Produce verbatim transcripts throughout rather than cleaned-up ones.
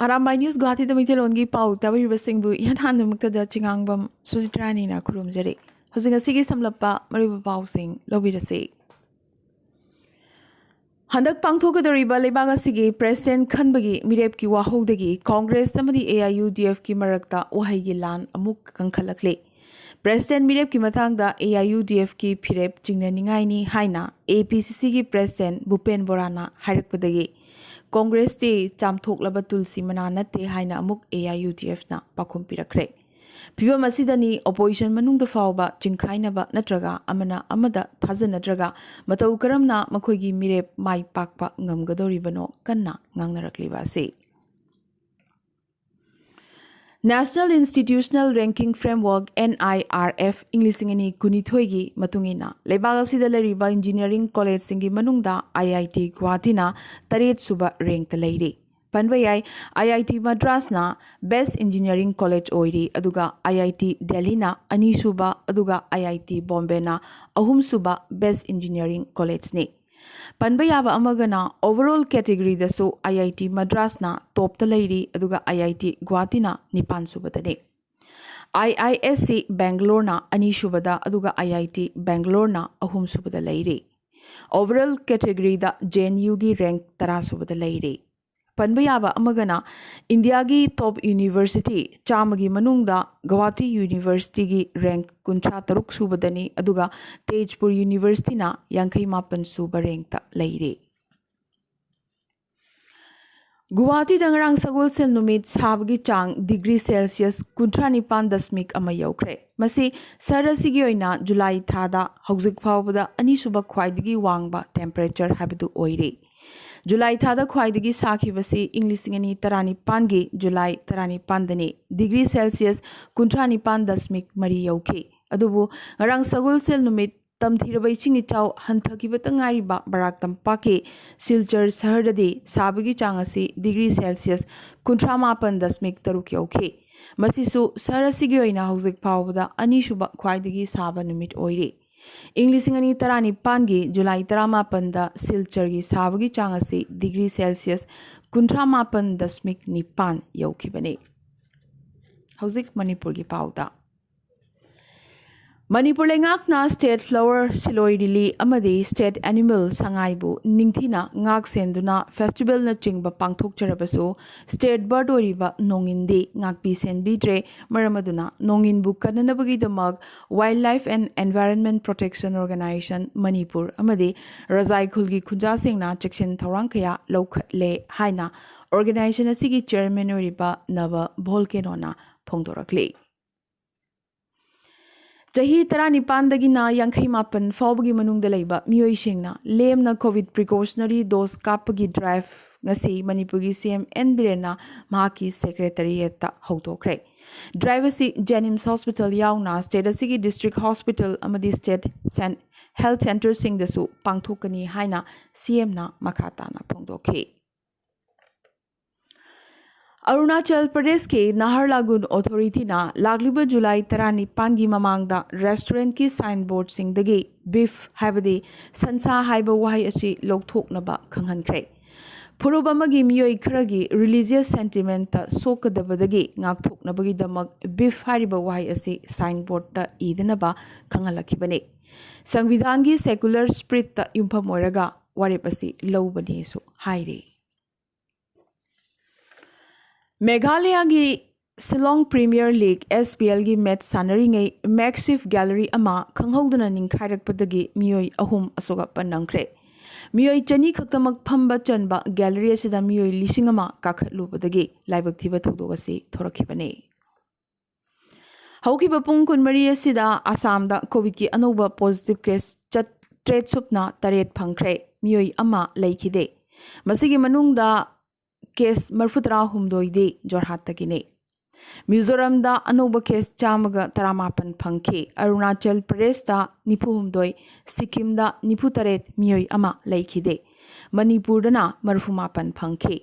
Arambai news ꯒꯨꯋꯥꯍꯥꯇꯤꯗ ꯃꯩꯇꯩꯂꯣꯟꯒꯤ ꯄꯥꯎ ꯇꯥꯕꯤꯔꯤꯕꯁꯤꯡꯕꯨ ꯏꯍꯥꯟ ꯍꯥꯟꯕꯃꯛꯇꯗ ꯆꯤꯉꯥꯡꯕꯝ ꯁꯨꯖꯤꯇ꯭ꯔꯥꯅꯤꯅ ꯈꯨꯔꯨꯝꯖꯔꯤ꯫ ꯍꯧꯖꯤꯛ ꯉꯁꯤꯒꯤ ꯁꯝꯂꯞꯄ ꯃꯔꯨꯑꯣꯏꯕ ꯄꯥꯎꯁꯤꯡ ꯂꯧꯕꯤꯔꯁꯤ꯫ ꯍꯟꯗꯛ ꯄꯥꯡꯊꯣꯛꯀꯗꯧꯔꯤꯕ ꯂꯩꯕꯥꯛ ꯑꯁꯤꯒꯤ ꯄ꯭ꯔꯦꯁꯤꯗꯦꯟꯠ ꯈꯟꯕꯒꯤ ꯃꯤꯔꯦꯞꯀꯤ ꯋꯥꯍꯧꯗꯒꯤ ꯀꯣꯡꯒ꯭ꯔꯦꯁ ꯑꯃꯗꯤ ꯑꯦ ꯑꯥꯏ ꯌꯨ ꯗꯤ ꯑꯦꯐꯀꯤ ꯃꯔꯛꯇ ꯋꯥꯍꯩꯒꯤ ꯂꯥꯟ ꯑꯃꯨꯛ ꯀꯟꯈꯠꯂꯛꯂꯤ꯫ ꯄ꯭ꯔꯦꯁꯤꯗꯦꯟꯠ ꯃꯤꯔꯦꯞꯀꯤ ꯃꯇꯥꯡꯗ ꯑꯦ ꯑꯥꯏ ꯌꯨ ꯗꯤ ꯑꯦꯐꯀꯤ ꯐꯤꯔꯦꯞ ꯆꯤꯡꯅꯅꯤꯡꯉꯥꯏꯅꯤ ꯍꯥꯏꯅ ꯑꯦ ꯄꯤ ꯁꯤ ꯁꯤꯒꯤ ꯄ꯭ꯔꯦꯁꯤꯗꯦꯟꯠ ꯚꯨꯄꯦꯟ ꯕꯣꯔꯥꯅ ꯍꯥꯏꯔꯛꯄꯗꯒꯤ ꯀꯣꯡꯒ꯭ꯔꯦꯁꯇꯤ ꯆꯥꯝꯊꯣꯛꯂꯕ ꯇꯨꯜꯁꯤ ꯃꯅꯥ ꯅꯠꯇꯦ ꯍꯥꯏꯅ ꯑꯃꯨꯛ ꯑꯦ ꯑꯥꯏ ꯌꯨ ꯗꯤ ꯑꯦꯐꯅ ꯄꯥꯎꯈꯨꯝ ꯄꯤꯔꯛꯈ꯭ꯔꯦ꯫ ꯐꯤꯕꯝ ꯑꯁꯤꯗꯅꯤ ꯑꯣꯄꯣꯖꯤꯁꯟ ꯃꯅꯨꯡꯗ ꯐꯥꯎꯕ ꯆꯤꯡꯈꯥꯏꯅꯕ ꯅꯠꯇ꯭ꯔꯒ ꯑꯃꯅ ꯑꯃꯗ ꯊꯥꯖꯅꯗ꯭ꯔꯒ ꯃꯇꯧ ꯀꯔꯝꯅ ꯃꯈꯣꯏꯒꯤ ꯃꯤꯔꯦꯞ ꯃꯥꯏ ꯄꯥꯛꯄ ꯉꯝꯒꯗꯧꯔꯤꯕꯅꯣ ꯀꯟꯅ ꯉꯥꯡꯅꯔꯛꯂꯤꯕ ꯑꯁꯤ꯫ National Institutional Ranking Framework, N I R F, ꯏꯪ ꯂꯤꯁꯤꯡ ꯑꯅꯤ ꯀꯨꯟꯅꯤꯊꯣꯏꯒꯤ ꯃꯇꯨꯡ ꯏꯟꯅ ꯂꯩꯕꯥꯛ ꯑꯁꯤꯗ ꯂꯩꯔꯤꯕ ꯏꯟꯖꯤꯅꯤꯌꯥꯔꯤꯡ ꯀꯣꯂꯦꯖꯁꯤꯡꯒꯤ ꯃꯅꯨꯡꯗ ꯑꯥꯏ ꯑꯥꯏ ꯇꯤ ꯒꯨꯋꯥꯍꯥꯇꯤꯅ ꯇꯔꯦꯠ ꯁꯨꯕ ꯔꯦꯡꯛꯇ ꯂꯩꯔꯤ꯫ ꯄꯟꯕ ꯌꯥꯏ, ꯑꯥꯏ ꯑꯥꯏ ꯇꯤ ꯃꯗ꯭ꯔꯥꯁꯅ ꯕꯦꯁ ꯏꯟꯖꯤꯅꯤꯌꯥꯔꯤꯡ ꯀꯣꯂꯦꯖ ꯑꯣꯏꯔꯤ, ꯑꯗꯨꯒ ꯑꯥꯏ ꯑꯥꯏ ꯇꯤ ꯗꯦꯜꯂꯤꯅ ꯑꯅꯤꯁꯨꯕ, ꯑꯗꯨꯒ ꯑꯥꯏ ꯑꯥꯏ ꯇꯤ ꯕꯣꯝꯕꯦꯅ ꯑꯍꯨꯝꯁꯨꯕ ꯕꯦꯁ ꯏꯟꯖꯤꯅꯤꯌꯥꯔꯤꯡ ꯀꯣꯂꯦꯖꯅꯤ꯫ ꯄꯟꯕ ꯌꯥꯕ ꯑꯃꯒꯅ, ꯑꯣꯚꯔꯑꯣꯜ ꯀꯦꯇꯦꯒꯣꯔꯤꯗꯁꯨ ꯑꯥꯏ ꯑꯥꯏ ꯇꯤ ꯃꯗ꯭ꯔꯥꯁꯅ ꯇꯣꯞꯇ ꯂꯩꯔꯤ, ꯑꯗꯨꯒ ꯑꯥꯏ ꯑꯥꯏ ꯇꯤ ꯒꯨꯋꯥꯍꯥꯇꯤꯅ ꯅꯤꯄꯥꯟ ꯁꯨꯕꯗꯅꯤ꯫ ꯑꯥꯏ ꯑꯥꯏ ꯑꯦꯁ ꯁꯤ ꯕꯦꯡꯒꯂꯣꯔꯅ ꯑꯅꯤꯁꯨꯕꯗ, ꯑꯗꯨꯒ ꯑꯥꯏ ꯑꯥꯏ ꯇꯤ ꯕꯦꯡꯒꯂꯣꯔꯅ ꯑꯍꯨꯝꯁꯨꯕꯗ ꯂꯩꯔꯤ꯫ ꯑꯣꯚꯔꯑꯣꯜ ꯀꯦꯇꯦꯒꯣꯔꯤꯗ ꯖꯦ ꯑꯦꯟ ꯌꯨꯒꯤ ꯔꯦꯡꯛ ꯇꯔꯥ ꯁꯨꯕꯗ ꯂꯩꯔꯤ꯫ ꯄꯟꯕ ꯌꯥꯕ ꯑꯃꯒꯅ, ꯏꯟꯗꯤꯌꯥꯒꯤ ꯇꯣꯞ ꯌꯨꯅꯤꯚꯔꯁꯤꯇꯤ ꯆꯥꯝꯃꯒꯤ ꯃꯅꯨꯡꯗ ꯒꯧꯍꯥꯇꯤ ꯌꯨꯅꯤꯚꯔꯁꯤꯇꯤꯒꯤ ꯔꯦꯡꯛ ꯀꯨꯟꯊ꯭ꯔꯥ ꯇꯔꯨꯛ ꯁꯨꯕꯗꯅꯤ, ꯑꯗꯨꯒ ꯇꯦꯖꯄꯨꯔ ꯌꯨꯅꯤꯚꯔꯁꯤꯇꯤꯅ ꯌꯥꯡꯈꯩ ꯃꯥꯄꯟ ꯁꯨꯕ ꯔꯦꯡꯛꯇ ꯂꯩꯔꯤ꯫ ꯒꯨꯋꯥꯍꯥꯇꯤꯗ ꯉꯔꯥꯡ ꯁꯒꯣꯜꯁꯦꯜ ꯅꯨꯃꯤꯠ ꯁꯥꯕꯒꯤ ꯆꯥꯡ ꯗꯤꯒ꯭ꯔꯤ ꯁꯦꯜꯁꯤꯌꯁ ꯀꯨꯟꯊ꯭ꯔꯥ ꯅꯤꯄꯥꯟ ꯗꯁꯃꯤꯛ ꯑꯃ ꯌꯧꯈ꯭ꯔꯦ꯫ ꯃꯁꯤ ꯁꯍꯔ ꯑꯁꯤꯒꯤ ꯑꯣꯏꯅ ꯖꯨꯂꯥꯏ ꯊꯥꯗ ꯍꯧꯖꯤꯛ ꯐꯥꯎꯕꯗ ꯑꯅꯤꯁꯨꯕ ꯈ꯭ꯋꯥꯏꯗꯒꯤ ꯋꯥꯡꯕ ꯇꯦꯝꯄꯔꯦꯆꯔ ꯍꯥꯏꯕꯗꯨ ꯑꯣꯏꯔꯦ꯫ ꯖꯨꯂꯥꯏ ꯊꯥꯗ ꯈ꯭ꯋꯥꯏꯗꯒꯤ ꯁꯥꯈꯤꯕꯁꯤ ꯏꯪ ꯂꯤꯁꯤꯡ ꯑꯅꯤ ꯇꯔꯥꯅꯤꯄꯥꯟꯒꯤ ꯖꯨꯂꯥꯏ ꯇꯔꯥꯅꯤꯄꯥꯟꯗꯅꯤ, ꯗꯤꯒ꯭ꯔꯤ ꯁꯦꯜꯁꯤꯌꯁ ꯀꯨꯟꯊ꯭ꯔꯥ ꯅꯤꯄꯥꯟ ꯗꯁꯃꯤꯛ ꯃꯔꯤ ꯌꯧꯈꯤ꯫ ꯑꯗꯨꯕꯨ ꯉꯔꯥꯡ ꯁꯒꯣꯜꯁꯦꯜ ꯅꯨꯃꯤꯠ ꯇꯝꯊꯤꯔꯕ ꯏꯁꯤꯡ ꯏꯆꯥꯎ ꯍꯟꯊꯈꯤꯕꯇ ꯉꯥꯏꯔꯤꯕ ꯕꯔꯥꯛ ꯇꯝꯄꯥꯛꯀꯤ ꯁꯤꯜꯆꯔ ꯁꯍꯔꯗꯗꯤ ꯁꯥꯕꯒꯤ ꯆꯥꯡ ꯑꯁꯤ ꯗꯤꯒ꯭ꯔꯤ ꯁꯦꯜꯁꯤꯌꯁ ꯀꯨꯟꯊ꯭ꯔꯥ ꯃꯥꯄꯟ ꯗꯁꯃꯤꯛ ꯇꯔꯨꯛ ꯌꯧꯈꯤ꯫ ꯃꯁꯤꯁꯨ ꯁꯍꯔ ꯑꯁꯤꯒꯤ ꯑꯣꯏꯅ ꯍꯧꯖꯤꯛ ꯐꯥꯎꯕꯗ ꯑꯅꯤꯁꯨꯕ ꯈ꯭ꯋꯥꯏꯗꯒꯤ ꯁꯥꯕ ꯅꯨꯃꯤꯠ ꯑꯣꯏꯔꯤ꯫ ꯏꯪ ꯂꯤꯁꯤꯡ ꯑꯅꯤ ꯇꯔꯥꯅꯤꯄꯥꯟꯒꯤ ꯖꯨꯂꯥꯏ ꯇꯔꯥꯃꯥꯄꯟꯗ ꯁꯤꯜꯆꯔꯒꯤ ꯁꯥꯕꯒꯤ ꯆꯥꯡ ꯑꯁꯤ ꯗꯤꯒ꯭ꯔꯤ ꯁꯦꯜꯁꯤꯌꯁ ꯀꯨꯟꯊ꯭ꯔꯥ ꯃꯥꯄꯟ ꯗꯁꯃꯤꯛ ꯅꯤꯄꯥꯟ ꯌꯧꯈꯤꯕꯅꯤ꯫ ꯍꯧꯖꯤꯛ ꯃꯅꯤꯄꯨꯔꯒꯤ ꯄꯥꯎꯗ꯫ ꯃꯅꯤꯄꯨꯔ ꯂꯩꯉꯥꯛꯅ state flower ꯁꯤꯂꯣꯏ ꯂꯤꯂꯤ ꯑꯃꯗꯤ state animal ꯁꯉꯥꯏꯕꯨ ꯅꯤꯡꯊꯤꯅ ꯉꯥꯛ ꯁꯦꯟꯗꯨꯅ festivalꯅꯆꯤꯡꯕ ꯄꯥꯡꯊꯣꯛꯆꯔꯕꯁꯨ, state bird ꯑꯣꯏꯔꯤꯕ ꯅꯣꯡꯏꯟꯗꯤ ꯉꯥꯛꯄꯤ ꯁꯦꯟꯕꯤꯗ꯭ꯔꯦ꯫ ꯃꯔꯝ ꯑꯗꯨꯅ ꯅꯣꯡꯏꯟꯕꯨ ꯀꯟꯅꯅꯕꯒꯤꯗꯃꯛ Wildlife and Environment Protection Organisation Manipur ꯑꯃꯗꯤ ꯔꯖꯥꯏꯈꯨꯜꯒꯤ ꯈꯨꯟꯖꯥꯁꯤꯡꯅ ꯆꯦꯛꯁꯤꯟ ꯊꯧꯔꯥꯡ ꯀꯌꯥ ꯂꯧꯈꯠꯂꯦ ꯍꯥꯏꯅ organisation ꯑꯁꯤꯒꯤ chairman ꯑꯣꯏꯔꯤꯕ ꯅꯕ ꯚꯣꯜꯀꯦꯅꯣꯅ ꯐꯣꯡꯗꯣꯔꯛꯂꯤ꯫ ꯆꯍꯤ ꯇꯔꯥꯅꯤꯄꯥꯟꯗꯒꯤꯅ ꯌꯥꯡꯈꯩ ꯃꯥꯄꯟ ꯐꯥꯎꯕꯒꯤ ꯃꯅꯨꯡꯗ ꯂꯩꯕ ꯃꯤꯑꯣꯏꯁꯤꯡꯅ ꯂꯦꯝꯅ COVID precautionary dose ꯀꯥꯞꯄꯒꯤ drive ꯉꯁꯤ ꯃꯅꯤꯄꯨꯔꯒꯤ CM N ꯕꯤꯔꯦꯟꯅ ꯃꯍꯥꯛꯀꯤ secretariatꯇ ꯍꯧꯗꯣꯛꯈ꯭ꯔꯦ꯫ Drive ꯑꯁꯤ JNIMS hospital ꯌꯥꯎꯅ state ꯑꯁꯤꯒꯤ district hospital ꯑꯃꯗꯤ state cen-, health centreꯁꯤꯡꯗꯁꯨ ꯄꯥꯡꯊꯣꯛꯀꯅꯤ ꯍꯥꯏꯅ CMꯅ ꯃꯈꯥ ꯇꯥꯅ ꯐꯣꯡꯗꯣꯛꯈꯤ꯫ ꯑꯔꯨꯅꯥꯆꯜ ꯄ꯭ꯔꯗꯦꯁꯀꯤ ꯅꯍꯥꯔꯂꯥꯒꯨꯟ ꯑꯣꯊꯣꯔꯤꯇꯤꯅ ꯂꯥꯛꯂꯤꯕ ꯖꯨꯂꯥꯏ ꯇꯔꯥꯅꯤꯄꯥꯟꯒꯤ ꯃꯃꯥꯡꯗ restaurantꯀꯤ signboardꯁꯤꯡꯗꯒꯤ beef ꯍꯥꯏꯕꯗꯤ ꯁꯟꯁꯥ ꯍꯥꯏꯕ ꯋꯥꯍꯩ ꯑꯁꯤ ꯂꯧꯊꯣꯛꯅꯕ ꯈꯪꯍꯟꯈ꯭ꯔꯦ꯫ ꯐꯨꯔꯨꯞ ꯑꯃꯒꯤ ꯃꯤꯑꯣꯏ ꯈꯔꯒꯤ religious sentimentꯇ ꯁꯣꯛꯀꯗꯕꯗꯒꯤ ꯉꯥꯛꯊꯣꯛꯅꯕꯒꯤꯗꯃꯛ beef ꯍꯥꯏꯔꯤꯕ ꯋꯥꯍꯩ ꯑꯁꯤ signboardꯇ ꯏꯗꯅꯕ ꯈꯪꯍꯜꯂꯛꯈꯤꯕꯅꯤ꯫ ꯁꯪꯕꯤꯙꯥꯟꯒꯤ secular spiritꯇ ꯌꯨꯝꯐꯝ ꯑꯣꯏꯔꯒ ꯋꯥꯔꯦꯞ ꯑꯁꯤ ꯂꯧꯕꯅꯦꯁꯨ ꯍꯥꯏꯔꯤ꯫ ꯃꯦꯘꯥꯂꯌꯥꯒꯤ Shillong Premier League, SPLꯒꯤ match ꯁꯥꯟꯅꯔꯤꯉꯩ makeshift gallery ꯑꯃ ꯈꯪꯍꯧꯗꯅ ꯅꯤꯡꯈꯥꯏꯔꯛꯄꯗꯒꯤ ꯃꯤꯑꯣꯏ ꯑꯍꯨꯝ ꯑꯁꯣꯛ ꯑꯄꯟ ꯅꯪꯈ꯭ꯔꯦ꯫ ꯃꯤꯑꯣꯏ ꯆꯅꯤ ꯈꯛꯇꯃꯛ ꯐꯝꯕ ꯆꯟꯕ gallery ꯑꯁꯤꯗ ꯃꯤꯑꯣꯏ ꯂꯤꯁꯤꯡ ꯑꯃ ꯀꯥꯈꯠꯂꯨꯕꯗꯒꯤ ꯂꯥꯏꯕꯛ ꯊꯤꯕ ꯊꯧꯗꯣꯛ ꯑꯁꯤ ꯊꯣꯔꯛꯈꯤꯕꯅꯤ꯫ ꯍꯧꯈꯤꯕ ꯄꯨꯡ ꯀꯨꯟꯃꯔꯤ ꯑꯁꯤꯗ ꯑꯁꯥꯝꯗ COVIDꯀꯤ ꯑꯅꯧꯕ positive case ꯆꯥꯇ꯭ꯔꯦꯠ ꯁꯨꯞꯅ ꯇꯔꯦꯠ ꯐꯪꯈ꯭ꯔꯦ꯫ ꯃꯤꯑꯣꯏ ꯑꯃ ꯂꯩꯈꯤꯗꯦ꯫ ꯃꯁꯤꯒꯤ ꯃꯅꯨꯡꯗ case ꯃꯔꯤꯐꯨꯇꯔꯥꯍꯨꯝꯗꯣꯏꯗꯤ ꯖꯣꯔꯍꯥꯠꯇꯒꯤꯅꯤ꯫ ꯃꯤꯖꯣꯔꯥꯝꯗ ꯑꯅꯧꯕ case ꯆꯥꯝꯃꯒ ꯇꯔꯥꯃꯥꯄꯟ ꯐꯪꯈꯤ꯫ ꯑꯔꯨꯅꯥꯆꯜ ꯄ꯭ꯔꯗꯦꯁꯇ ꯅꯤꯐꯨꯍꯨꯝꯗꯣꯏ, ꯁꯤꯛꯀꯤꯝꯗ ꯅꯤꯐꯨꯇꯔꯦꯠ, ꯃꯤꯑꯣꯏ ꯑꯃ ꯂꯩꯈꯤꯗꯦ꯫ ꯃꯅꯤꯄꯨꯔꯗꯅ ꯃꯔꯤꯐꯨꯃꯥꯄꯟ ꯐꯪꯈꯤ꯫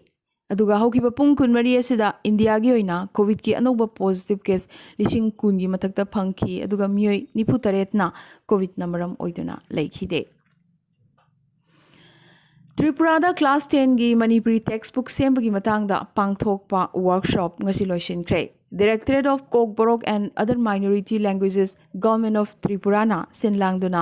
ꯑꯗꯨꯒ ꯍꯧꯈꯤꯕ ꯄꯨꯡ ꯀꯨꯟꯃꯔꯤ ꯑꯁꯤꯗ ꯏꯟꯗꯤꯌꯥꯒꯤ ꯑꯣꯏꯅ ꯀꯣꯚꯤꯗꯀꯤ ꯑꯅꯧꯕ ꯄꯣꯖꯤꯇꯤꯚ ꯀꯦꯁ ꯂꯤꯁꯤꯡ ꯀꯨꯟꯒꯤ ꯃꯊꯛꯇ ꯐꯪꯈꯤ, ꯑꯗꯨꯒ ꯃꯤꯑꯣꯏ ꯅꯤꯐꯨ ꯇꯔꯦꯠꯅ ꯀꯣꯚꯤꯗꯅ ꯃꯔꯝ ꯑꯣꯏꯗꯨꯅ ꯂꯩꯈꯤꯗꯦ꯫ ꯇ꯭ꯔꯤꯄꯨꯔꯥꯗ ꯀ꯭ꯂꯥꯁ ꯇꯦꯟꯒꯤ ꯃꯅꯤꯄꯨꯔꯤ ꯇꯦꯛꯁ ꯕꯨꯛ ꯁꯦꯝꯕꯒꯤ ꯃꯇꯥꯡꯗ ꯄꯥꯡꯊꯣꯛꯄ ꯋꯥꯔꯛꯁꯣꯞ ꯉꯁꯤ ꯂꯣꯏꯁꯤꯟꯈ꯭ꯔꯦ꯫ Directorate of Kokborok and Other Minority Languages, Government of Tripuraꯅ ꯁꯤꯟ ꯂꯥꯡꯗꯨꯅ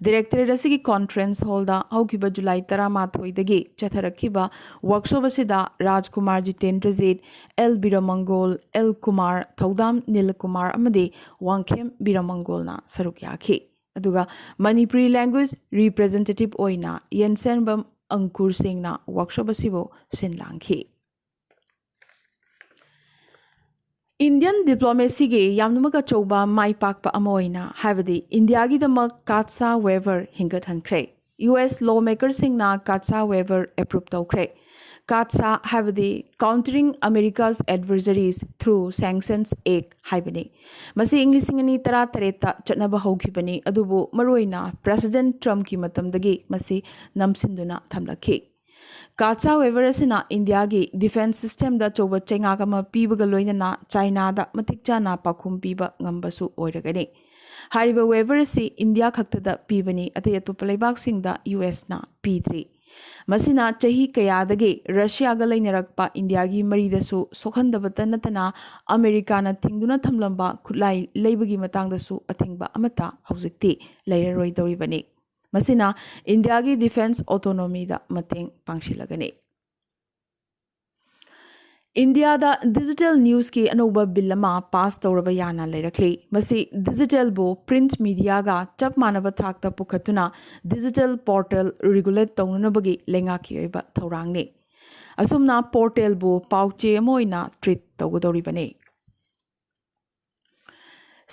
ꯗꯥꯏꯔꯦꯛꯇꯣꯔꯦꯠ ꯑꯁꯤꯒꯤ ꯀꯣꯟꯐ꯭ꯔꯦꯟꯁ ꯍꯣꯜꯗ ꯍꯧꯈꯤꯕ ꯖꯨꯂꯥꯏ ꯇꯔꯥꯃꯥꯊꯣꯏꯗꯒꯤ ꯆꯠꯊꯔꯛꯈꯤꯕ ꯋꯥꯔꯛꯁꯣꯞ ꯑꯁꯤꯗ ꯔꯥꯖꯀꯨꯃꯥꯔ ꯖꯤꯇꯦꯟꯗ꯭ꯔꯖꯤꯠ, ꯑꯦꯜ ꯕꯤꯔꯃꯪꯒꯣꯜ, ꯑꯦꯜ ꯀꯨꯃꯥꯔ, ꯊꯧꯗꯥꯝ ꯅꯤꯂꯀꯨꯃꯥꯔ ꯑꯃꯗꯤ ꯋꯥꯡꯈꯦꯝ ꯕꯤꯔꯃꯪꯒꯣꯜꯅ ꯁꯔꯨꯛ ꯌꯥꯈꯤ꯫ ꯑꯗꯨꯒ ꯃꯅꯤꯄꯨꯔꯤ ꯂꯦꯡꯒ꯭ꯋꯦꯖ ꯔꯤꯄ꯭ꯔꯖꯦꯟꯇꯦꯇꯤꯚ ꯑꯣꯏꯅ ꯌꯦꯟꯁꯦꯟꯕꯝ ꯑꯪꯀꯨꯔ ꯁꯤꯡꯅ ꯋꯥꯔꯛꯁꯣꯞ ꯑꯁꯤꯕꯨ ꯁꯤꯟ ꯂꯥꯡꯈꯤ꯫ ꯏꯟꯗꯤꯌꯟ ꯗꯤꯄ꯭ꯂꯣꯃꯦꯁꯤꯒꯤ ꯌꯥꯝꯅꯃꯛ ꯑꯆꯧꯕ ꯃꯥꯏ ꯄꯥꯛꯄ ꯑꯃ ꯑꯣꯏꯅ, ꯍꯥꯏꯕꯗꯤ ꯏꯟꯗꯤꯌꯥꯒꯤꯗꯃꯛ ꯀꯥꯠꯁꯥ ꯋꯦꯚꯔ ꯍꯤꯡꯒꯠꯍꯟꯈ꯭ꯔꯦ꯫ ꯌꯨ ꯑꯦꯁ ꯂꯣ ꯃꯦꯀꯔꯁꯤꯡꯅ ꯀꯥꯠꯁꯥ ꯋꯦꯚꯔ ꯑꯦꯄ꯭ꯔꯨꯞ ꯇꯧꯈ꯭ꯔꯦ꯫ ꯀꯥꯠꯁꯥ ꯍꯥꯏꯕꯗꯤ Countering America's Adversaries Through Sanctions Act ꯍꯥꯏꯕꯅꯤ꯫ ꯃꯁꯤ ꯏꯪ ꯂꯤꯁꯤꯡ ꯑꯅꯤ ꯇꯔꯥ ꯇꯔꯦꯠꯇ ꯆꯠꯅꯕ ꯍꯧꯈꯤꯕꯅꯤ, ꯑꯗꯨꯕꯨ ꯃꯔꯨꯑꯣꯏꯅ ꯄ꯭ꯔꯦꯁꯤꯗꯦꯟꯠ ꯇ꯭ꯔꯝꯞꯀꯤ ꯃꯇꯝꯗꯒꯤ ꯃꯁꯤ ꯅꯝꯁꯤꯟꯗꯨꯅ ꯊꯝꯂꯛꯈꯤ꯫ ꯀꯥꯠꯁꯥ ꯋꯦꯚꯔ ꯑꯁꯤꯅ ꯏꯟꯗꯤꯌꯥꯒꯤ ꯗꯤꯐꯦꯟꯁ ꯁꯤꯁꯇꯦꯝꯗ ꯑꯆꯧꯕ ꯆꯩꯉꯥꯛ ꯑꯃ ꯄꯤꯕꯒ ꯂꯣꯏꯅꯅ ꯆꯥꯏꯅꯥꯗ ꯃꯇꯤꯛ ꯆꯥꯅ ꯄꯥꯎꯈꯨꯝ ꯄꯤꯕ ꯉꯝꯕꯁꯨ ꯑꯣꯏꯔꯒꯅꯤ꯫ ꯍꯥꯏꯔꯤꯕ ꯋꯦꯚꯔ ꯑꯁꯤ ꯏꯟꯗꯤꯌꯥ ꯈꯛꯇꯗ ꯄꯤꯕꯅꯤ, ꯑꯇꯩ ꯑꯇꯣꯞꯄ ꯂꯩꯕꯥꯛꯁꯤꯡꯗ ꯌꯨ ꯑꯦꯁꯅ ꯄꯤꯗ꯭ꯔꯤ꯫ ꯃꯁꯤꯅ ꯆꯍꯤ ꯀꯌꯥꯗꯒꯤ ꯔꯁꯤꯌꯥꯒ ꯂꯩꯅꯔꯛꯄ ꯏꯟꯗꯤꯌꯥꯒꯤ ꯃꯔꯤꯗꯁꯨ ꯁꯣꯛꯍꯟꯗꯕꯇ ꯅꯠꯇꯅ ꯑꯃꯦꯔꯤꯀꯥꯅ ꯊꯤꯡꯗꯨꯅ ꯊꯝꯂꯝꯕ ꯈꯨꯠꯂꯥꯏ ꯂꯩꯕꯒꯤ ꯃꯇꯥꯡꯗꯁꯨ ꯑꯊꯤꯡꯕ ꯑꯃꯠꯇ ꯍꯧꯖꯤꯛꯇꯤ ꯂꯩꯔꯔꯣꯏꯗꯧꯔꯤꯕꯅꯤ꯫ ꯃꯁꯤꯅ ꯏꯟꯗꯤꯌꯥꯒꯤ ꯗꯤꯐꯦꯟꯁ ꯑꯣꯇꯣꯅꯣꯃꯤꯗ ꯃꯇꯦꯡ ꯄꯥꯡꯁꯤꯜꯂꯒꯅꯤ꯫ ꯏꯟꯗꯤꯌꯥꯗ ꯗꯤꯖꯤꯇꯦꯜ ꯅ꯭ꯌꯨꯁꯀꯤ ꯑꯅꯧꯕ ꯕꯤꯜ ꯑꯃ ꯄꯥꯁ ꯇꯧꯔꯕ ꯌꯥꯅ ꯂꯩꯔꯛꯂꯤ꯫ ꯃꯁꯤ ꯗꯤꯖꯤꯇꯦꯜꯕꯨ ꯄ꯭ꯔꯤꯟꯠ ꯃꯤꯗꯤꯌꯥꯒ ꯆꯞ ꯃꯥꯟꯅꯕ ꯊꯥꯛꯇ ꯄꯨꯈꯠꯇꯨꯅ ꯗꯤꯖꯤꯇꯦꯜ ꯄꯣꯔꯇꯦꯜ ꯔꯤꯒꯨꯂꯦꯠ ꯇꯧꯅꯅꯕꯒꯤ ꯂꯩꯉꯥꯛꯀꯤ ꯑꯣꯏꯕ ꯊꯧꯔꯥꯡꯅꯤ꯫ ꯑꯁꯨꯝꯅ ꯄꯣꯔꯇꯦꯜꯕꯨ ꯄꯥꯎꯆꯦ ꯑꯃ ꯑꯣꯏꯅ ꯇ꯭ꯔꯤꯠ ꯇꯧꯒꯗꯧꯔꯤꯕꯅꯤ꯫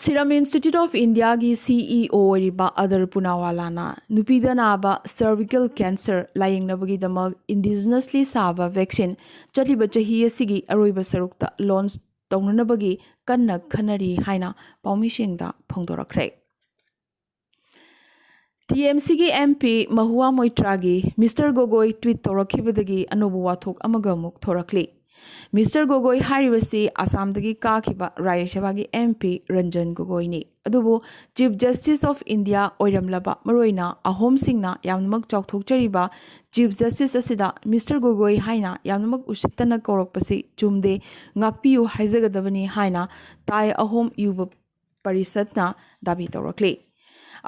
Serum Institute of Indiaꯒꯤ ꯁꯤ ꯏ ꯑꯣ ꯑꯣꯏꯔꯤꯕ ꯑꯗꯔ ꯄꯨꯅꯥꯋꯥꯂꯥꯅ ꯅꯨꯄꯤꯗ ꯅꯥꯕ ꯁꯔꯚꯤꯀꯦꯜ ꯀꯦꯟꯁꯔ ꯂꯥꯌꯦꯡꯅꯕꯒꯤꯗꯃꯛ ꯏꯟꯗꯤꯖꯤꯅꯁꯂꯤ ꯁꯥꯕ ꯚꯦꯛꯁꯤꯟ ꯆꯠꯂꯤꯕ ꯆꯍꯤ ꯑꯁꯤꯒꯤ ꯑꯔꯣꯏꯕ ꯁꯔꯨꯛꯇ ꯂꯣꯟꯆ ꯇꯧꯅꯅꯕꯒꯤ ꯀꯟꯅ ꯈꯟꯅꯔꯤ ꯍꯥꯏꯅ ꯄꯥꯎꯃꯤꯁꯤꯡꯗ ꯐꯣꯡꯗꯣꯔꯛꯈ꯭ꯔꯦ꯫ ꯇꯤ ꯑꯦꯝ ꯁꯤꯒꯤ ꯑꯦꯝ ꯄꯤ ꯃꯍꯨꯋꯥ ꯃꯣꯏꯇ꯭ꯔꯥꯒꯤ ꯃꯤꯁꯇꯔ ꯒꯣꯒꯣꯏ ꯇ꯭ꯋꯤꯠ ꯇꯧꯔꯛꯈꯤꯕꯗꯒꯤ ꯑꯅꯧꯕ ꯋꯥꯊꯣꯛ ꯑꯃꯒ ꯑꯃꯨꯛ ꯊꯣꯔꯛꯂꯤ꯫ ꯃꯤꯁꯇꯔ ꯒꯣꯒꯣꯏ ꯍꯥꯏꯔꯤꯕꯁꯤ ꯑꯁꯥꯝꯗꯒꯤ ꯀꯥꯈꯤꯕ ꯔꯥꯖ꯭ꯌ ꯁꯚꯥꯒꯤ ꯑꯦꯝ ꯄꯤ ꯔꯟꯖꯟ ꯒꯣꯒꯣꯏꯅꯤ꯫ ꯑꯗꯨꯕꯨ ꯆꯤꯐ ꯖꯁꯇꯤꯁ ꯑꯣꯐ ꯏꯟꯗꯤꯌꯥ ꯑꯣꯏꯔꯝꯂꯕ, ꯃꯔꯨꯑꯣꯏꯅ ꯑꯍꯣꯝꯁꯤꯡꯅ ꯌꯥꯝꯅꯃꯛ ꯆꯥꯎꯊꯣꯛꯆꯔꯤꯕ ꯆꯤꯐ ꯖꯁꯇꯤꯁ ꯑꯁꯤꯗ ꯃꯤꯁꯇꯔ ꯒꯣꯒꯣꯏ ꯍꯥꯏꯅ ꯌꯥꯝꯅꯃꯛ ꯎꯁꯤꯠꯇꯅ ꯀꯧꯔꯛꯄꯁꯤ ꯆꯨꯝꯗꯦ, ꯉꯥꯛꯄꯤꯌꯨ ꯍꯥꯏꯖꯒꯗꯕꯅꯤ ꯍꯥꯏꯅ ꯇꯥꯏ ꯑꯍꯣꯝ ꯌꯨꯕ ꯄꯔꯤꯁꯠꯅ ꯗꯥꯕꯤ ꯇꯧꯔꯛꯂꯤ꯫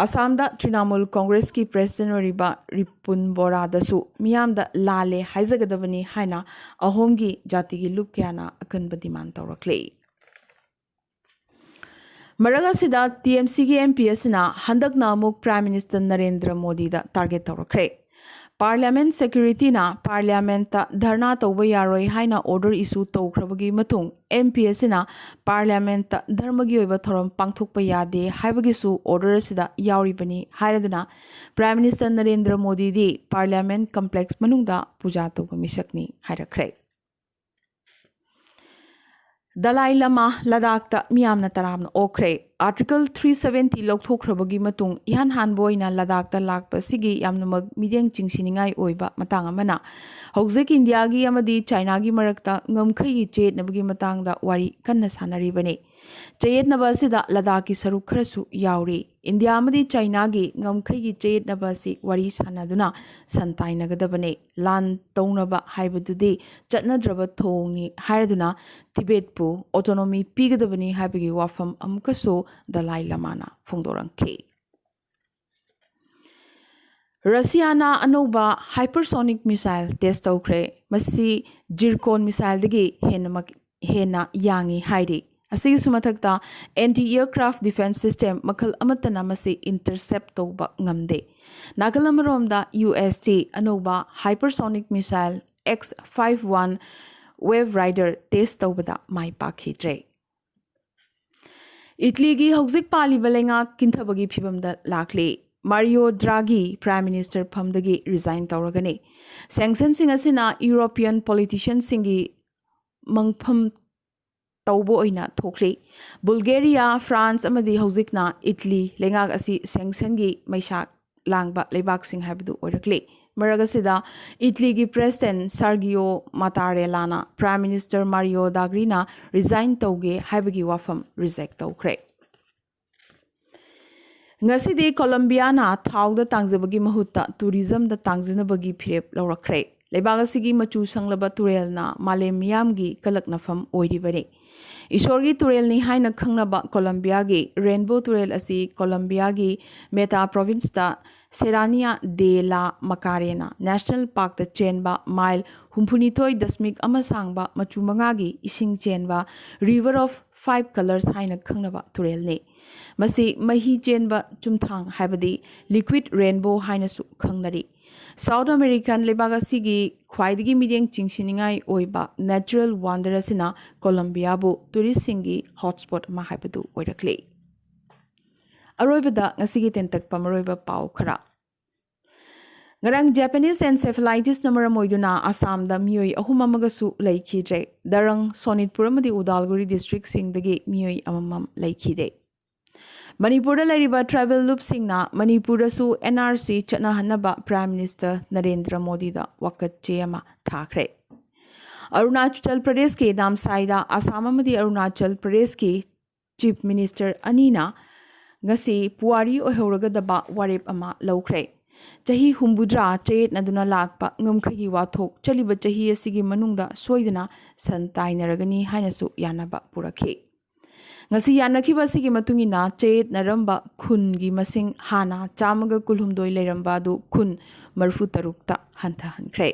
ꯑꯁꯥꯝꯗ ꯇ꯭ꯔꯤꯅꯥꯃꯨꯜ ꯀꯣꯡꯒ꯭ꯔꯦꯁꯀꯤ ꯄ꯭ꯔꯦꯁꯤꯗꯦꯟ ꯑꯣꯏꯔꯤꯕ ꯔꯤꯄꯨꯟ ꯕꯣꯔꯥꯗꯁꯨ ꯃꯤꯌꯥꯝꯗ ꯂꯥꯜꯂꯦ ꯍꯥꯏꯖꯒꯗꯕꯅꯤ ꯍꯥꯏꯅ ꯑꯍꯣꯝꯒꯤ ꯖꯥꯇꯤꯒꯤ ꯂꯨꯞ ꯀꯌꯥꯅ ꯑꯀꯟꯕ ꯗꯤꯃꯥꯟ ꯇꯧꯔꯛꯂꯤ꯫ ꯃꯔꯛ ꯑꯁꯤꯗ ꯇꯤ ꯑꯦꯝ ꯁꯤꯒꯤ ꯑꯦꯝ ꯄꯤ ꯑꯁꯤꯅ ꯍꯟꯗꯛꯅ ꯑꯃꯨꯛ ꯄ꯭ꯔꯥꯏꯝ ꯃꯤꯅꯤꯁꯇꯔ ꯅꯔꯦꯟꯗ꯭ꯔ ꯃꯣꯗꯤꯗ ꯇꯥꯔꯒꯦꯠ ꯇꯧꯔꯛꯈ꯭ꯔꯦ꯫ ꯄꯥꯔꯂꯤꯌꯥꯃꯦꯟ ꯁꯦꯀ꯭ꯌꯨꯔꯤꯇꯤꯅ ꯄꯥꯔꯂꯤꯌꯥꯃꯦꯟꯇ ꯙꯔꯅꯥ ꯇꯧꯕ ꯌꯥꯔꯣꯏ ꯍꯥꯏꯅ ꯑꯣꯔꯗꯔ ꯏꯁꯨ ꯇꯧꯈ꯭ꯔꯕꯒꯤ ꯃꯇꯨꯡ, ꯑꯦꯝ ꯄꯤ ꯑꯁꯤꯅ ꯄꯥꯔꯂꯤꯌꯥꯃꯦꯟꯇ ꯙꯔꯃꯒꯤ ꯑꯣꯏꯕ ꯊꯧꯔꯝ ꯄꯥꯡꯊꯣꯛꯄ ꯌꯥꯗꯦ ꯍꯥꯏꯕꯒꯤꯁꯨ ꯑꯣꯔꯗꯔ ꯑꯁꯤꯗ ꯌꯥꯎꯔꯤꯕꯅꯤ ꯍꯥꯏꯔꯗꯨꯅ, ꯄ꯭ꯔꯥꯏꯝ ꯃꯤꯅꯤꯁꯇꯔ ꯅꯔꯦꯟꯗ꯭ꯔ ꯃꯣꯗꯤꯗꯤ ꯄꯥꯔꯂꯤꯌꯥꯃꯦꯟ ꯀꯝꯄ꯭ꯂꯦꯛꯁ ꯃꯅꯨꯡꯗ ꯄꯨꯖꯥ ꯇꯧꯕ ꯃꯤꯁꯛꯅꯤ ꯍꯥꯏꯔꯛꯈ꯭ꯔꯦ꯫ ꯗꯂꯥꯏ ꯂꯃꯥ ꯂꯗꯥꯛꯇ ꯃꯤꯌꯥꯝꯅ ꯇꯔꯥꯝꯅ ꯑꯣꯛꯈ꯭ꯔꯦ꯫ ꯑꯥꯔꯇꯤꯀꯜ ꯊ꯭ꯔꯤ ꯁꯚꯦꯟꯇꯤ ꯂꯧꯊꯣꯛꯈ꯭ꯔꯕꯒꯤ ꯃꯇꯨꯡ ꯏꯍꯥꯟ ꯍꯥꯟꯕ ꯑꯣꯏꯅ ꯂꯗꯥꯛꯇ ꯂꯥꯛꯄ ꯑꯁꯤꯒꯤ ꯌꯥꯝꯅꯃꯛ ꯃꯤꯠꯌꯦꯡ ꯆꯤꯡꯁꯤꯟꯅꯤꯡꯉꯥꯏ ꯑꯣꯏꯕ ꯃꯇꯥꯡ ꯑꯃꯅ, ꯍꯧꯖꯤꯛ ꯏꯟꯗꯤꯌꯥꯒꯤ ꯑꯃꯗꯤ ꯆꯥꯏꯅꯥꯒꯤ ꯃꯔꯛꯇ ꯉꯝꯈꯩꯒꯤ ꯆꯌꯦꯠꯅꯕꯒꯤ ꯃꯇꯥꯡꯗ ꯋꯥꯔꯤ ꯀꯟꯅ ꯁꯥꯟꯅꯔꯤꯕꯅꯤ꯫ ꯆꯌꯦꯠꯅꯕ ꯑꯁꯤꯗ ꯂꯗꯥꯛꯀꯤ ꯁꯔꯨꯛ ꯈꯔꯁꯨ ꯌꯥꯎꯔꯤ꯫ ꯏꯟꯗꯤꯌꯥ ꯑꯃꯗꯤ ꯆꯥꯏꯅꯥꯒꯤ ꯉꯝꯈꯩꯒꯤ ꯆꯌꯦꯠꯅꯕ ꯑꯁꯤ ꯋꯥꯔꯤ ꯁꯥꯟꯅꯗꯨꯅ ꯁꯟꯇꯥꯏꯅꯒꯗꯕꯅꯤ꯫ ꯂꯥꯟ ꯇꯧꯅꯕ ꯍꯥꯏꯕꯗꯨꯗꯤ ꯆꯠꯅꯗ꯭ꯔꯕ ꯊꯧꯑꯣꯡꯅꯤ ꯍꯥꯏꯔꯗꯨꯅ ꯇꯤꯕꯦꯠꯄꯨ ꯑꯣꯇꯣꯅꯣꯃꯤ ꯄꯤꯒꯗꯕꯅꯤ ꯍꯥꯏꯕꯒꯤ ꯋꯥꯐꯝ ꯑꯃꯨꯛꯀꯁꯨ ꯗꯂꯥꯏ ꯂꯃꯥꯅ ꯐꯣꯡꯗꯣꯔꯛꯈꯤ꯫ ꯔꯁꯤꯌꯥꯅ ꯑꯅꯧꯕ hypersonic missile test ꯇꯧꯈ꯭ꯔꯦ꯫ ꯃꯁꯤ ꯖꯤꯔꯀꯣꯟ ꯃꯤꯁꯥꯏꯜꯗꯒꯤ ꯍꯦꯟꯅ ꯃꯛ-, ꯍꯦꯟꯅ ꯌꯥꯡꯏ ꯍꯥꯏꯔꯤ꯫ ꯑꯁꯤꯒꯤꯁꯨ ꯃꯊꯛꯇ, anti aircraft defense system ꯃꯈꯜ ꯑꯃꯠꯇꯅ ꯃꯁꯤ intercept ꯇꯧꯕ ꯉꯝꯗꯦ꯫ ꯅꯥꯀꯜ ꯑꯃꯔꯣꯝꯗ, ꯌꯨ ꯑꯦꯁ ꯇꯤ ꯑꯅꯧꯕ hypersonic missile X fifty-one Wave Rider test ꯇꯧꯕꯗ ꯃꯥꯏ ꯄꯥꯛꯈꯤꯗ꯭ꯔꯦ꯫ ꯏꯇꯂꯤꯒꯤ ꯍꯧꯖꯤꯛ ꯄꯥꯜꯂꯤꯕ ꯂꯩꯉꯥꯛ ꯀꯤꯟꯊꯕꯒꯤ ꯐꯤꯚꯝꯗ ꯂꯥꯛꯂꯤ꯫ ꯃꯥꯔꯤꯌꯣ ꯗ꯭ꯔꯥꯒꯤ ꯄ꯭ꯔꯥꯏꯝ ꯃꯤꯅꯤꯁꯇꯔ ꯐꯝꯗꯒꯤ ꯔꯤꯖꯥꯏꯟ ꯇꯧꯔꯒꯅꯤ꯫ ꯁꯦꯡꯁꯟꯁꯤꯡ ꯑꯁꯤꯅ ꯌꯨꯔꯣꯄꯤꯌꯟ ꯄꯣꯂꯤꯇꯤꯁꯤꯌꯟꯁꯤꯡꯒꯤ ꯃꯪꯐꯝ ꯇꯧꯕ ꯑꯣꯏꯅ ꯊꯣꯛꯂꯤ꯫ ꯕꯨꯜꯒꯦꯔꯤꯌꯥ, ꯐ꯭ꯔꯥꯟꯁ ꯑꯃꯗꯤ ꯍꯧꯖꯤꯛꯅ ꯏꯇꯂꯤ ꯂꯩꯉꯥꯛ ꯑꯁꯤ ꯁꯦꯡꯁꯟꯒꯤ ꯃꯩꯁꯥ ꯂꯥꯡꯕ ꯂꯩꯕꯥꯛꯁꯤꯡ ꯍꯥꯏꯕꯗꯨ ꯑꯣꯏꯔꯛꯂꯤ꯫ ꯃꯔꯛ ꯑꯁꯤꯗ ꯏꯇꯂꯤꯒꯤ ꯄ꯭ꯔꯦꯁꯤꯗꯦꯟ ꯁꯥꯔꯒꯤꯌꯣ ꯃꯇꯥꯔꯦꯂꯥꯅ ꯄ꯭ꯔꯥꯏꯝ ꯃꯤꯅꯤꯁꯇꯔ ꯃꯥꯔꯤꯌꯣ ꯗꯥꯒ꯭ꯔꯤꯅ ꯔꯤꯖꯥꯏꯟ ꯇꯧꯒꯦ ꯍꯥꯏꯕꯒꯤ ꯋꯥꯐꯝ ꯔꯤꯖꯦꯛ ꯇꯧꯈ꯭ꯔꯦ꯫ ꯉꯁꯤꯗꯤ ꯀꯣꯂꯝꯕꯤꯌꯥꯅ ꯊꯥꯎꯗ ꯇꯥꯡꯖꯕꯒꯤ ꯃꯍꯨꯠꯇ ꯇꯨꯔꯤꯖꯝꯗ ꯇꯥꯡꯖꯅꯕꯒꯤ ꯐꯤꯔꯦꯞ ꯂꯧꯔꯛꯈ꯭ꯔꯦ꯫ ꯂꯩꯕꯥꯛ ꯑꯁꯤꯒꯤ ꯃꯆꯨ ꯁꯪꯂꯕ ꯇꯨꯔꯦꯜꯅ ꯃꯥꯂꯦꯝ ꯃꯤꯌꯥꯝꯒꯤ ꯀꯂꯛꯅꯐꯝ ꯑꯣꯏꯔꯤꯕꯅꯤ꯫ ꯏꯁꯣꯔꯒꯤ ꯇꯨꯔꯦꯜꯅꯤ ꯍꯥꯏꯅ ꯈꯪꯅꯕ ꯀꯣꯂꯝꯕꯤꯌꯥꯒꯤ ꯔꯦꯟꯕꯣ ꯇꯨꯔꯦꯜ ꯑꯁꯤ ꯀꯣꯂꯝꯕꯤꯌꯥꯒꯤ ꯃꯦꯇꯥ ꯄ꯭ꯔꯣꯚꯤꯟꯁꯇ ꯁꯦꯔꯥꯅꯤꯌꯥ ꯗꯦ ꯂꯥ ꯃꯀꯥꯔꯦꯅꯥ ꯅꯦꯁꯅꯦꯜ ꯄꯥꯔꯛꯇ ꯆꯦꯟꯕ ꯃꯥꯏꯜ ꯍꯨꯝꯐꯨꯅꯤꯊꯣꯏ ꯗꯁꯃꯤꯛ ꯑꯃ ꯁꯥꯡꯕ ꯃꯆꯨ ꯃꯉꯥꯒꯤ ꯏꯁꯤꯡ ꯆꯦꯟꯕ ꯔꯤꯚꯔ ꯑꯣꯐ ꯐꯥꯏꯚ ꯀꯂꯔꯁ ꯍꯥꯏꯅ ꯈꯪꯅꯕ ꯇꯨꯔꯦꯜꯅꯤ꯫ ꯃꯁꯤ ꯃꯍꯤ ꯆꯦꯟꯕ ꯆꯨꯝꯊꯥꯡ ꯍꯥꯏꯕꯗꯤ ꯂꯤꯀ꯭ꯋꯤꯠ ꯔꯦꯟꯕꯣ ꯍꯥꯏꯅꯁꯨ ꯈꯪꯅꯔꯤ꯫ ꯁꯥꯎꯠ ꯑꯃꯦꯔꯤꯀꯥꯟ ꯂꯩꯕꯥꯛ ꯑꯁꯤꯒꯤ ꯈ꯭ꯋꯥꯏꯗꯒꯤ ꯃꯤꯠꯌꯦꯡ ꯆꯤꯡꯁꯤꯟꯅꯤꯡꯉꯥꯏ ꯑꯣꯏꯕ ꯅꯦꯆꯔꯦꯜ ꯋꯥꯟꯗꯔ ꯑꯁꯤꯅ ꯀꯣꯂꯝꯕꯤꯌꯥꯕꯨ ꯇꯨꯔꯤꯁꯁꯤꯡꯒꯤ ꯍꯣꯠꯁ꯭ꯄꯣꯠ ꯑꯃ ꯍꯥꯏꯕꯗꯨ ꯑꯣꯏꯔꯛꯂꯤ꯫ ꯑꯔꯣꯏꯕꯗ ꯉꯁꯤꯒꯤ ꯇꯦꯟꯇꯛꯄ ꯃꯔꯨꯑꯣꯏꯕ ꯄꯥꯎ ꯈꯔ꯫ ꯉꯔꯥꯡ ꯖꯄꯥꯅꯤꯁ ꯑꯦꯟꯁꯦꯐꯦꯂꯥꯏꯇꯤꯁꯅ ꯃꯔꯝ ꯑꯣꯏꯗꯨꯅ ꯑꯁꯥꯝꯗ ꯃꯤꯑꯣꯏ ꯑꯍꯨꯝ ꯑꯃꯒꯁꯨ ꯂꯩꯈꯤꯗ꯭ꯔꯦ꯫ ꯗꯔꯪ, ꯁꯣꯅꯤꯠꯄꯨꯔ ꯑꯃꯗꯤ ꯎꯗꯥꯜꯒꯨꯔꯤ ꯗꯤꯁꯇ꯭ꯔꯤꯛꯁꯤꯡꯗꯒꯤ ꯃꯤꯑꯣꯏ ꯑꯃꯃꯝ ꯂꯩꯈꯤꯗꯦ꯫ ꯃꯅꯤꯄꯨꯔꯗ ꯂꯩꯔꯤꯕ ꯇ꯭ꯔꯥꯏꯕꯦꯜ ꯂꯨꯞꯁꯤꯡꯅ ꯃꯅꯤꯄꯨꯔꯗꯁꯨ ꯑꯦꯟ ꯑꯥꯔ ꯁꯤ ꯆꯠꯅꯍꯟꯅꯕ ꯄ꯭ꯔꯥꯏꯝ ꯃꯤꯅꯤꯁꯇꯔ ꯅꯔꯦꯟꯗ꯭ꯔ ꯃꯣꯗꯤꯗ ꯋꯥꯀꯠ ꯆꯦ ꯑꯃ ꯊꯥꯈ꯭ꯔꯦ꯫ ꯑꯔꯨꯅꯥꯆꯜ ꯄ꯭ꯔꯗꯦꯁꯀꯤ ꯅꯥꯝꯁꯥꯏꯗ ꯑꯁꯥꯝ ꯑꯃꯗꯤ ꯑꯔꯨꯅꯥꯆꯜ ꯄ꯭ꯔꯗꯦꯁꯀꯤ ꯆꯤꯐ ꯃꯤꯅꯤꯁꯇꯔ ꯑꯅꯤꯅ ꯉꯁꯤ ꯄꯨꯋꯥꯔꯤ ꯑꯣꯏꯍꯧꯔꯒꯗꯕ ꯋꯥꯔꯦꯞ ꯑꯃ ꯂꯧꯈ꯭ꯔꯦ꯫ ꯆꯍꯤ ꯍꯨꯝꯐꯨꯇꯔꯥ ꯆꯌꯦꯠꯅꯗꯨꯅ ꯂꯥꯛꯄ ꯉꯝꯈꯩꯒꯤ ꯋꯥꯊꯣꯛ ꯆꯠꯂꯤꯕ ꯆꯍꯤ ꯑꯁꯤꯒꯤ ꯃꯅꯨꯡꯗ ꯁꯣꯏꯗꯅ ꯁꯟ ꯇꯥꯏꯅꯔꯒꯅꯤ ꯍꯥꯏꯅꯁꯨ ꯌꯥꯅꯕ ꯄꯨꯔꯛꯈꯤ꯫ ꯉꯁꯤ ꯌꯥꯅꯈꯤꯕ ꯑꯁꯤꯒꯤ ꯃꯇꯨꯡ ꯏꯟꯅ ꯆꯌꯦꯠꯅꯔꯝꯕ ꯈꯨꯟꯒꯤ ꯃꯁꯤꯡ ꯍꯥꯟꯅ ꯆꯥꯝꯃꯒ ꯀꯨꯟꯍꯨꯝꯗꯣꯏ ꯂꯩꯔꯝꯕ ꯑꯗꯨ ꯈꯨꯟ ꯃꯔꯤꯐꯨ ꯇꯔꯨꯛꯇ ꯍꯟꯊꯍꯟꯈ꯭ꯔꯦ꯫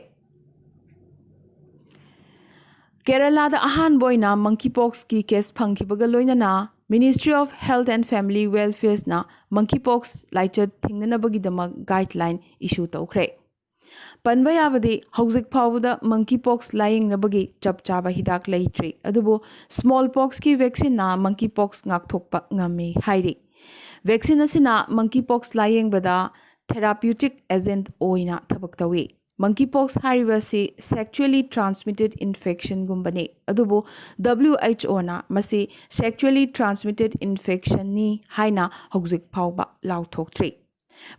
ꯀꯦꯔꯂꯥꯗ ꯑꯍꯥꯟꯕ ꯑꯣꯏꯅ ꯃꯪꯀꯤ ꯄꯣꯛꯁꯀꯤ ꯀꯦꯁ ꯐꯪꯈꯤꯕꯒ ꯂꯣꯏꯅꯅ Ministry of Health and Family Welfareꯅ ꯃꯪꯀꯤ ꯄꯣꯛꯁ ꯂꯥꯏꯆꯠ ꯊꯤꯡꯅꯅꯕꯒꯤꯗꯃꯛ ꯒꯥꯏꯗꯂꯥꯏꯟ ꯏꯁꯨ ꯇꯧꯈ꯭ꯔꯦ꯫ ꯄꯟꯕ ꯌꯥꯕꯗꯤ ꯍꯧꯖꯤꯛ ꯐꯥꯎꯕꯗ ꯃꯪꯀꯤ ꯄꯣꯛꯁ ꯂꯥꯌꯦꯡꯅꯕꯒꯤ ꯆꯞ ꯆꯥꯕ ꯍꯤꯗꯥꯛ ꯂꯩꯇ꯭ꯔꯤ, ꯑꯗꯨꯕꯨ ꯁ꯭ꯃꯣꯜ ꯄꯣꯛꯁꯀꯤ ꯚꯦꯛꯁꯤꯟꯅ ꯃꯪꯀꯤ ꯄꯣꯛꯁ ꯉꯥꯛꯊꯣꯛꯄ ꯉꯝꯃꯤ ꯍꯥꯏꯔꯤ꯫ ꯚꯦꯛꯁꯤꯟ ꯑꯁꯤꯅ ꯃꯪꯀꯤ ꯄꯣꯛꯁ ꯂꯥꯌꯦꯡꯕꯗ ꯊꯦꯔꯥꯄ꯭ꯌꯨꯇꯤꯛ ꯑꯦꯖꯦꯟꯠ ꯑꯣꯏꯅ ꯊꯕꯛ ꯇꯧꯏ꯫ ꯃꯪꯀꯤ ꯄꯣꯛꯁ ꯍꯥꯏꯔꯤꯕ ꯑꯁꯤ ꯁꯦꯛꯆꯨꯑꯦꯂꯤ ꯇ꯭ꯔꯥꯟꯁꯃꯤꯇꯦꯗ ꯏꯟꯐꯦꯛꯁꯟꯒꯨꯝꯕꯅꯤ, ꯑꯗꯨꯕꯨ ꯗꯕ꯭ꯂꯤꯎ ꯑꯩꯆ ꯑꯣꯅ ꯃꯁꯤ ꯁꯦꯛꯆꯨꯑꯦꯂꯤ ꯇ꯭ꯔꯥꯟꯁꯃꯤꯇꯦꯗ ꯏꯟꯐꯦꯛꯁꯟꯅꯤ ꯍꯥꯏꯅ ꯍꯧꯖꯤꯛ ꯐꯥꯎꯕ ꯂꯥꯎꯊꯣꯛꯇ꯭ꯔꯤ꯫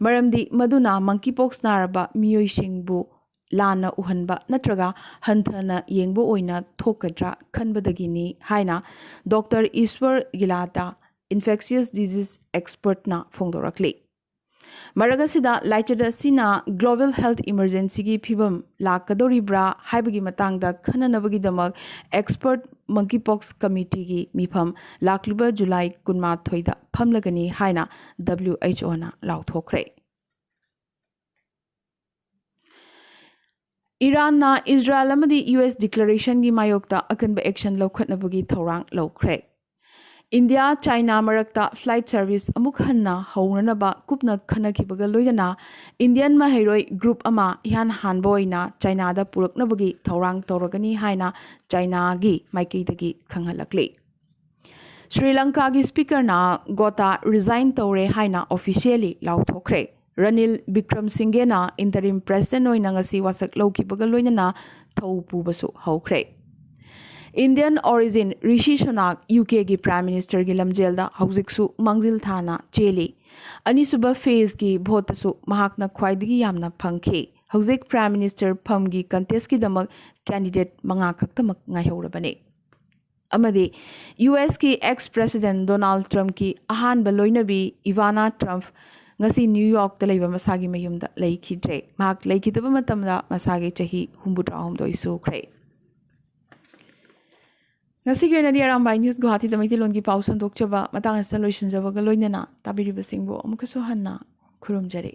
ꯃꯔꯝꯗꯤ ꯃꯗꯨꯅ monkeypox ꯅꯥꯔꯕ ꯃꯤꯑꯣꯏꯁꯤꯡꯕꯨ ꯂꯥꯟꯅ ꯎꯍꯟꯕ ꯅꯠꯇ꯭ꯔꯒ ꯍꯟꯊꯅ ꯌꯦꯡꯕ ꯑꯣꯏꯅ ꯊꯣꯛꯀꯗ꯭ꯔꯥ ꯈꯟꯕꯗꯒꯤꯅꯤ ꯍꯥꯏꯅ ꯗꯣꯛꯇꯔ ꯏꯁ꯭ꯋꯔ ꯒꯤꯂꯥꯇꯥ, infectious disease expertꯅ ꯐꯣꯡꯗꯣꯔꯛꯂꯤ꯫ ꯃꯔꯛ ꯑꯁꯤꯗ ꯂꯥꯏꯆꯠ ꯑꯁꯤꯅ global health emergencyꯒꯤ ꯐꯤꯕꯝ ꯂꯥꯛꯀꯗꯧꯔꯤꯕ꯭ꯔꯥ ꯍꯥꯏꯕꯒꯤ ꯃꯇꯥꯡꯗ ꯈꯟꯅꯅꯕꯒꯤꯗꯃꯛ expert monkeypox committeeꯒꯤ ꯃꯤꯐꯝ ꯂꯥꯛꯂꯤꯕ ꯖꯨꯂꯥꯏ ꯀꯨꯟꯃꯥꯊꯣꯏꯗ ꯐꯝꯂꯒꯅꯤ ꯍꯥꯏꯅ WHOꯅ ꯂꯥꯎꯊꯣꯛꯈ꯭ꯔꯦ꯫ ꯏꯔꯥꯟꯅ ꯏꯖꯔꯥꯌꯦꯜ ꯑꯃꯗꯤ US declarationꯒꯤ ꯃꯥꯌꯣꯛꯇ ꯑꯀꯟꯕ action ꯂꯧꯈꯠꯅꯕꯒꯤ ꯊꯧꯔꯥꯡ ꯂꯧꯈ꯭ꯔꯦ꯫ ꯏꯟꯗꯤꯌꯥ ꯆꯥꯏꯅꯥ ꯃꯔꯛꯇ flight service ꯑꯃꯨꯛ ꯍꯟꯅ ꯍꯧꯅꯅꯕ ꯀꯨꯞꯅ ꯈꯟꯅꯈꯤꯕꯒ ꯂꯣꯏꯅꯅ Indian ꯃꯍꯩꯔꯣꯏ group ꯑꯃ ꯏꯍꯥꯟ ꯍꯥꯟꯕ ꯑꯣꯏꯅ ꯆꯥꯏꯅꯥꯗ ꯄꯨꯔꯛꯅꯕꯒꯤ ꯊꯧꯔꯥꯡ ꯇꯧꯔꯒꯅꯤ ꯍꯥꯏꯅ ꯆꯥꯏꯅꯥꯒꯤ ꯃꯥꯏꯀꯩꯗꯒꯤ ꯈꯪꯍꯜꯂꯛꯂꯤ꯫ ꯁ꯭ꯔꯤ ꯂꯪꯀꯥꯒꯤ speakerꯅ ꯒꯣꯇꯥ resign ꯇꯧꯔꯦ ꯍꯥꯏꯅ officially ꯂꯥꯎꯊꯣꯛꯈ꯭ꯔꯦ꯫ ꯔꯅꯤꯜ ꯕꯤꯀ꯭ꯔꯝ ꯁꯤꯡꯒꯦꯅ interim president ꯑꯣꯏꯅ ꯉꯁꯤ ꯋꯥꯁꯛ ꯂꯧꯈꯤꯕꯒ ꯂꯣꯏꯅꯅ ꯊꯧ ꯄꯨꯕꯁꯨ ꯍꯧꯈ꯭ꯔꯦ꯫ Indian origin ꯔꯤꯁꯤ ꯁꯨꯅꯥꯛ UKꯒꯤ Prime Ministerꯒꯤ ꯂꯝꯖꯦꯜꯗ ꯍꯧꯖꯤꯛꯁꯨ ꯃꯥꯡꯖꯤꯜ ꯊꯥꯅ ꯆꯦꯜꯂꯤ꯫ ꯑꯅꯤꯁꯨꯕ phaseꯀꯤ voteꯇꯁꯨ ꯃꯍꯥꯛꯅ ꯈ꯭ꯋꯥꯏꯗꯒꯤ ꯌꯥꯝꯅ ꯐꯪꯈꯤ꯫ ꯍꯧꯖꯤꯛ Prime Minister ꯐꯝꯒꯤ contestꯀꯤꯗꯃꯛ candidate ꯃꯉꯥ ꯈꯛꯇꯃꯛ ꯉꯥꯏꯍꯧꯔꯕꯅꯤ꯫ ꯑꯃꯗꯤ USꯀꯤ ex president Donald Trumpꯀꯤ ꯑꯍꯥꯟꯕ ꯂꯣꯏꯅꯕꯤ Ivana Trump ꯉꯁꯤ New Yorkꯇ ꯂꯩꯕ ꯃꯁꯥꯒꯤ ꯃꯌꯨꯝꯗ ꯂꯩꯈꯤꯗ꯭ꯔꯦ꯫ ꯃꯍꯥꯛ ꯂꯩꯈꯤꯗꯕ ꯃꯇꯝꯗ ꯃꯁꯥꯒꯤ ꯆꯍꯤ ꯍꯨꯝꯐꯨꯇꯔꯥꯍꯨꯝꯗꯣꯏ ꯁꯨꯈ꯭ꯔꯦ꯫ ꯉꯁꯤꯒꯤ ꯑꯣꯏꯅꯗꯤ ꯑꯔꯥꯝꯕꯥꯏ News ꯒꯨꯋꯥꯍꯥꯇꯤꯗ ꯃꯩꯇꯩꯂꯣꯟꯒꯤ ꯄꯥꯎ ꯁꯟꯗꯣꯛꯆꯕ ꯃꯇꯥꯡ ꯑꯁꯤꯗ ꯂꯣꯏꯁꯤꯟꯖꯕꯒ ꯂꯣꯏꯅꯅ ꯇꯥꯕꯤꯔꯤꯕꯁꯤꯡꯕꯨ ꯑꯃꯨꯛꯀꯁꯨ ꯍꯟꯅ ꯈꯨꯔꯨꯝꯖꯔꯤ꯫